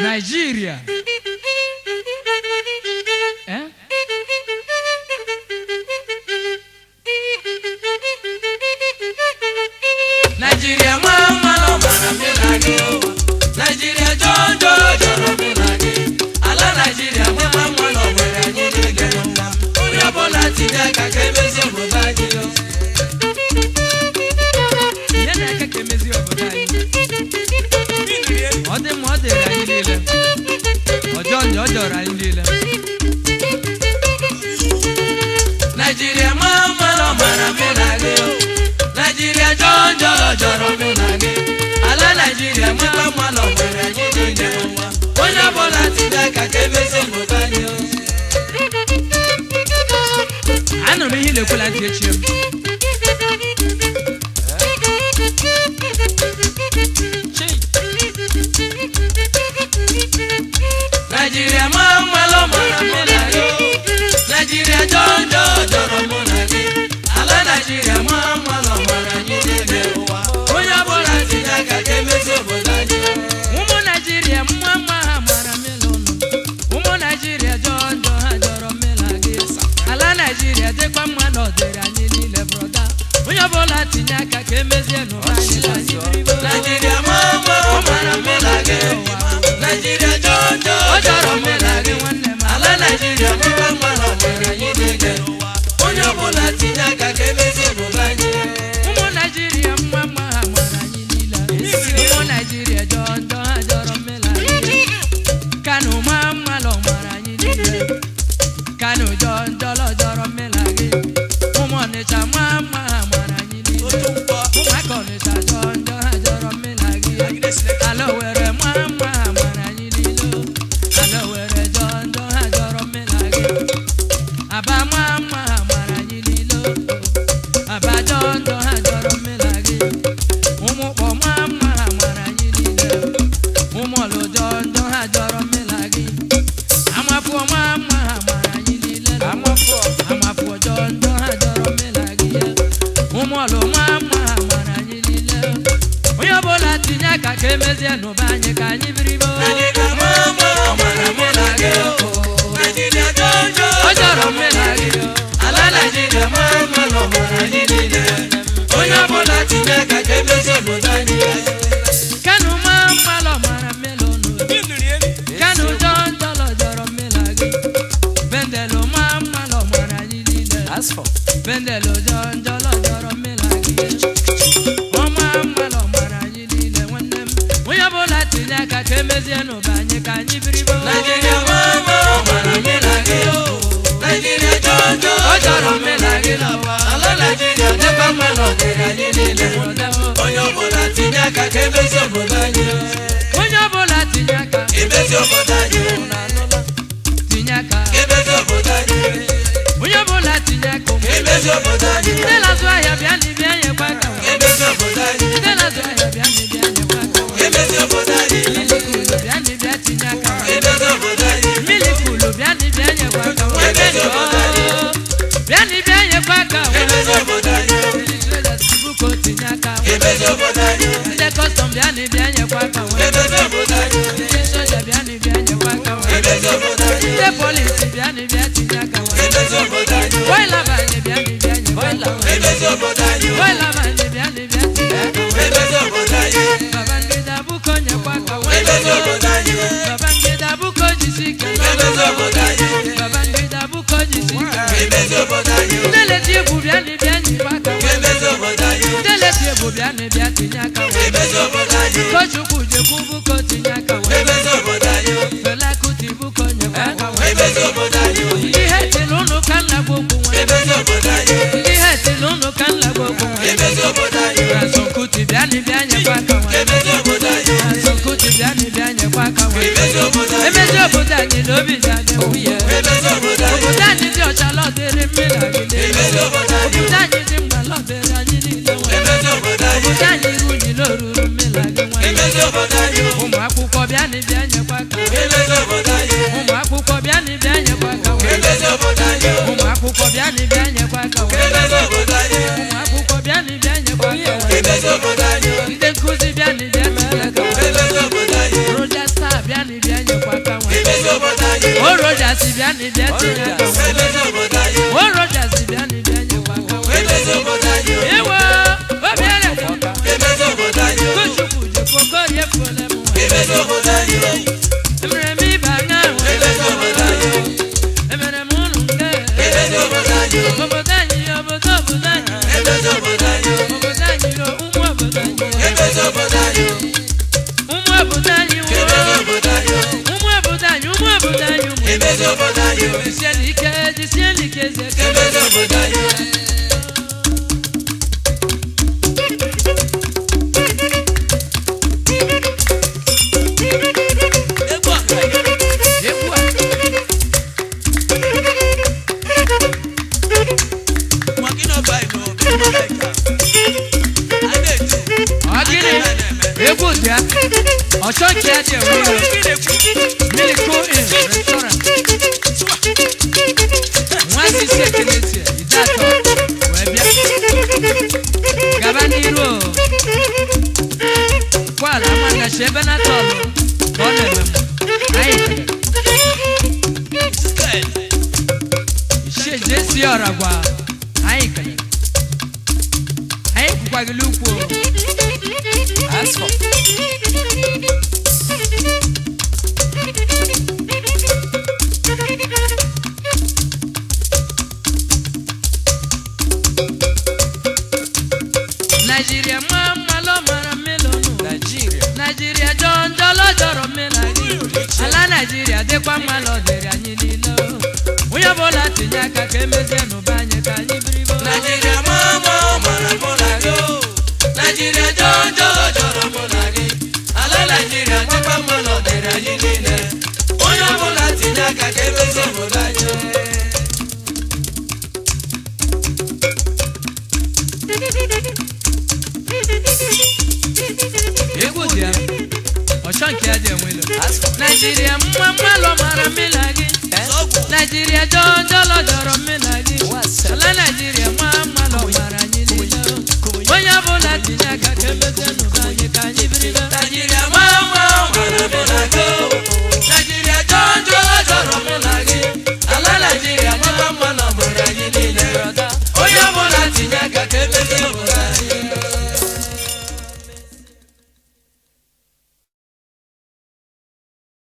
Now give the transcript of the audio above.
Nigeria. Eh? Nigeria mama na ọbara mụ na gị o. Nigeria jọjọ jọrọ mụ na gị. Ala Nigeria mama mma na ọbara anyị niile n'ụwa. Onye ọbụla tinye aka ka emezi obodo anyị o. Ihe na-eke ka emezi obodo anyị. Ọ dị mma, ọ dịrị anyị niile. Ọjọọ njọ, ọ jọrọ anyị niile. Nigeria mama na ọbara mụ na gị o. Nigeria jọjọ jọrọ mụ na gị. Ala Nigeria mama mma na ọbara anyị niile n'ụwa. Onye ọbụla tinye aka ka emezi obodo anyị o. Anụrụ m ihe ị na-ekwela ntị echi m. Chi. Nigeria mama na ọbara mụ na gị o. Nigeria jọjọ jọrọ mụ na gị. Ala Nigeria mama na ọbara anyị niile n'ụwa. Onye ọbụla tinye aka ka emezi obodo anyị o. Ụmụ Naijiria mma mma ha mara mmiri ụnụ. Ụmụ Naijiria jọọ njọ ha jọrọ mmiri gị. Ala Naijiria dịkwa mma na ọ dịrị anyị niile, brother. Onye ọbụla tinye aka ka emezie n'ụba anyị na anyị biribe. Nigeria mama ọmara mụ na gị. Nigeria jọjọ Ọ jọrọ mmiri gị, nwanne m. Ala Nigeria mama mma na ọbara anyị niile n'ụwa. Onye ọbụla tinye aka ka emezi obodo anyị. Ụmụ Naijiria mma mma ha mara anyị niile. Ụmụ Naijiria jọọ njọ ha jọrọ mmiri anyị. Kano ma mma lọ mara anyị niile. Kano jọọ njọ lọ jọrọ mmiri gị. Ụmụ Ọnịcha ma mma ha mara anyị niile. Ụmụaka Ọnịcha jọọ njọ ha jọrọ mmiri gị. Ala Owerri ma mma ha mara anyị niile. Ala Owerri jọọ njọ ha jọrọ mmiri gị. Aba ma mma ha mara anyị niile. Aba jọọ njọ ha jọrọ mmiri gị. Ụmụ Ụkpọ ma mma ha mara anyị niile. Ụmụ Ọlụ jọọ njọ ha jọrọ mmiri gị. Amafụọ ma mma ha mara anyị niile. Amafụọ jọọ njọ ha jọrọ mmiri gị. Ụmụ Ọlụ ma mma ha mara anyị niile. Onye ọbụla tinye aka ka emezie n'ụba anyị ka anyị biribe. Nigeria mama ọmara mụ na gị. Nigeria jọjọ Ọ jọrọ mmiri gị. Ala Nigeria mama na ọbara anyị niile. Onye ọbụla tinye aka ka emezi obodo anyị. Kanu ma mma lọ mara mmiri ụnụ. Kanu jọọ njọ lọ jọrọ mmiri gị. Bendelu ma mma lọ mara anyị niile. Bendelu jọọ njọ lọ jọrọ mmiri gị. Ọma mma lọ mara anyị niile, nwanne m. Onye ọbụla tinye aka ka emezie n'ụba anyị ka anyị biribe. Nigeria mama ọmara mụ na gị. Nigeria jọjọ Ọ jọrọ mmiri gị. Ala Nigeria dịkwa mma na ọdịrị anyị niile. Onye ọbụla tinye aka ka emezi obodo anyị. Onye ọbụla tinye aka. Emezi obodo anyị. Tinye aka. Emezi obodo anyị. Onye ọbụla tinye aka. Emezi obodo anyị. Ndị na-azụ ahịa bịa na bịa nyekwa aka. Emezi obodo anyị. Ndị na-azụ ahịa bịa na bịa nyekwa aka. Emezi obodo anyị. Mmiri bịa na bịa tinye aka. Emezi obodo anyị. Mmiri kulu bịa na bịa nyekwa aka. Emezi obodo anyị. Bịa na bịa nyekwa aka. Emezi obodo anyị. Ndị traders buko tinye aka. Emezi obodo anyị. Ndị custom bịa na bịa nyekwa aka. Emezi obodo anyị. Ndị soja bịa na bịa nyekwa aka. Emezi obodo anyị. Ndị polisi bịa na bịa tinye aka. Emezi obodo anyị. Boilabanye bịa na bịa nyekwa aka. Emezi obodo anyị. Boilabanye bịa na bịa tinye aka. Emezi obodo anyị. Babangida buko nyekwa aka. Emezi obodo anyị. Babangida buko jisi ike. Emezi obodo anyị. Babangida buko jisi ike. Emezi obodo anyị. Ndị leti egwu bịa na bịa nyekwa aka. Emezi obodo anyị. Ndị leti egwu bịa na bịa tinye aka. Emezi obodo anyị. Kochukwu jekwu buko tinye aka. Emezi obodo anyị. Fela Kuti buko nyekwa aka. Emezi obodo anyị. Ndị hetili ụnụ ka nna gị okwu nwa. Emezi obodo anyị. Ndị hetili ụnụ ka nna gị okwu nwa. Emezi obodo anyị. Rason Kuti bịa na bịa nyekwa aka nwa. Emezi obodo anyị. Rason Kuti bịa na bịa nyekwa aka nwa. Emezi obodo anyị. Emezi obodo anyị na obi dị anyị nwunye. Emezi obodo anyị. Obodo anyị dị ọcha lọdịrị mmiri anyị niile. Emezi obodo anyị. Obodo anyị dị mma lọdịrị anyị niile nwa. Emezi obodo anyị. Obodo anyị iru unyi n'oruru mmiri anyị nwa. Emezi obodo anyị. Ụmụ akwụkwọ bịa na bịa nyekwa aka. Emezi obodo anyị. Ụmụ akwụkwọ bịa na bịa nyekwa aka. Emezi obodo anyị. Ụmụ akwụkwọ bịa na bịa nyekwa aka. Emezi obodo anyị. Ụmụ akwụkwọ bịa na bịa nyekwa aka. Emezi obodo anyị. Ndị nkụzi bịa na bịa tinye aka. Emezi obodo anyị. Roger Star bịa na bịa bịa na ịbịa tinye aka. O Rogers bịa na ịbịa nyekwa aka. Ewo, obi ere Tochukwu jikwa okorie fuole m nwa. Emere m ịba ṅa ahụ. Emere m ụnụ nge. Obodo anyị, obodo obodo anyị. Obodo anyị, ụmụ obodo anyị. Ụmụ obodo anyị, wo. Ụmụ obodo anyị, ụmụ obodo anyị, ụmụ. Jisienụ ike, jisienụ ike, eze ka. Egwu a. Ọ gịnị? Egwu dị ya. Ọchọ nke ya dị enwe ya. Miracle Inn Restaurant. Nwa sisi ekele tie, ide atọ, wee bịa. Gaba n'iru o. Kwala amagachi ebe na-atọ ọlụ ka ọ na-eme m. Anyị kelere. Ichie Jesi Ọragwa, anyị kelere. Anyị kwukwagịrị ukwu o. Asọ. Naijiria mma mma lọ mara mmelụ Naijiria jọọ njọ lọjọrọ mmela gị. Ala Naijiria dịkwa mma lọ dịrị anyị niile o. Onye ọbụla tinye aka ka emezie n'ụba anyị ka anyị biribo. Naijiria mma mma mara mụ na gị o. Naijiria jọọ njọ jọrọ mụ na gị. Ala Naijiria dịkwa mma na ọ dịrị anyị niile. Onye ọbụla tinye aka ka emezie obodo anyị o. Egwu dị ya. Ọchọ nke ya dị enwelo. Naijiria mma mma lọ mara mmela gị. Naijiria jọọ njọ lọjọrọ mmela gị. Ala Naijiria mma mma lọ mara anyị niile o. Onye ọbụla tinye aka ka emezie n'ụba anyị ka anyị biribo. Naijiria mma mma mara mụ na gị o. Naijiria jọọ njọ jọrọ mụ na gị. Ala Naijiria dịkwa mma na ọ dịrị anyị niile. Onye ọbụla tinye aka ka emezie obodo